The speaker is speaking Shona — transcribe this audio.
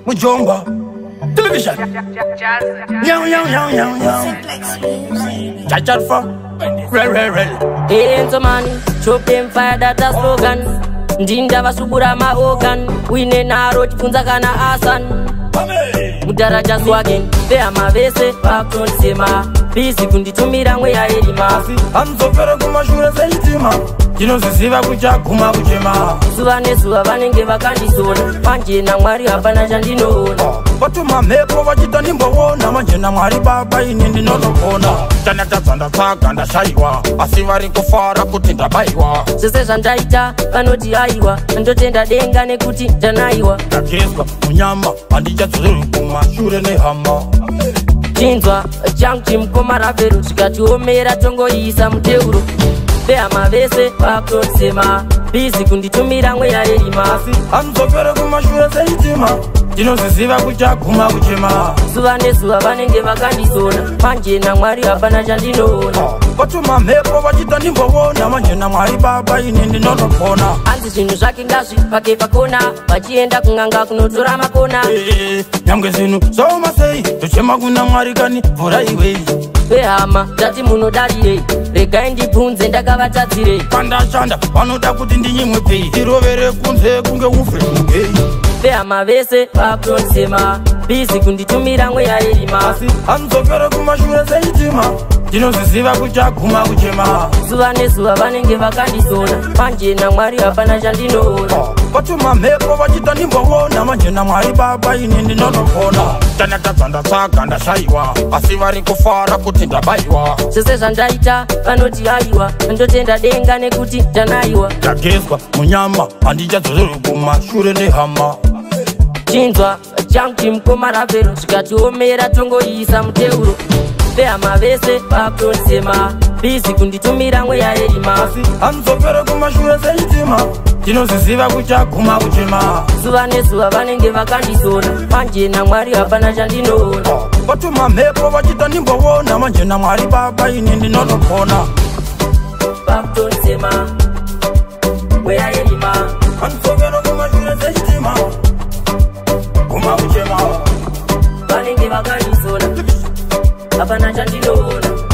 Mujomba Television. Yow yow yow yow yow. Chacharfa. Re re re. Enzo man, chop them fire, that a slogan. Ndinda vasubura maogan, wine naro chipunza kana asan. Mudhara swaggin, vehama vese vakutondisema. Busy kunditumira mweya yerima. Hanzopere kumashure sechitima. Ndinozviziva kuchaguma kuchema. Zuva nezuva vanenge vakandisona. Manje naMwari hapana chandinoona. Vatuma mhepo vachita ndimboona. Manje naMwari baba ini ndinotopona. Chanatadza ndatsvaga ndashaiwa, asi vari kufara kuti ndabaiwa. Zvese zvandaita vanoti aiwa, ndotenda denga nekuti ndanaiwa. Ndagezwa munyama, handichadzoreri kumashure nehama. Chinzwa changu chimukoma Ravhero, zvikatiomera tongoisa muteuro. Vehama vese vakutondisema, busy kunditumira mweya yerima. Hanzopere kumashure sechitima. Ndinozviziva kuchaguma kuchema. Zuva nezuva vanenge vakandisona. Manje naMwari hapana chandinoona. Vatuma mhepo vachita ndimboona. Manje naMwari baba ini ndinotopona. Hanzi zvinhu zvake ngazvipake pakona, vachienda kun'anga kunotora makona. Nyangwe zvinhu zvaoma sei, tochema kuna Mwari kani mvura iwei. Vehama ndati munodarirei, regai ndibvunze ndakavatadzirei. Pandashanda vanoda kuti ndinyimwe pei, ndirovere kunze kunge ufe mugei. Vehama vese vakutondisema, busy kunditumira mweya yerima. Asi hanzopere kumashure sechitima. Ndinozviziva kuchaguma kuchema. Zuva nezuva vanenge vakandisona. Manje naMwari hapana chandinoona. Vatuma mhepo vachita ndimboona. Manje naMwari baba ini ndinotopona. Chanatadza ndatsvaga ndashaiwa, asi vari kufara kuti ndabaiwa. Zvese zvandaita vanoti aiwa, ndotenda denga nekuti ndanaiwa. Ndagezwa munyama, handichadzoreri kumashure nehama. Chinzwa changu chimukoma Ravhero, zvikatiomera tongoisa muteuro. Vehama vese vakutondisema, busy kunditumira mweya yerima. Asi hanzopere kumashure sechitima. Ndinozviziva kuchaguma kuchema. Zuva nezuva vanenge vakandisona. Manje naMwari hapana chandinoona. Vatuma mhepo vachita ndimboona. Manje naMwari baba ini ndinotopona. Vakutondisema, mweya yerima. Hanzopere kumashure sechitima. Guma kuchema. Vanenge vakandisona, hapana chandinoona.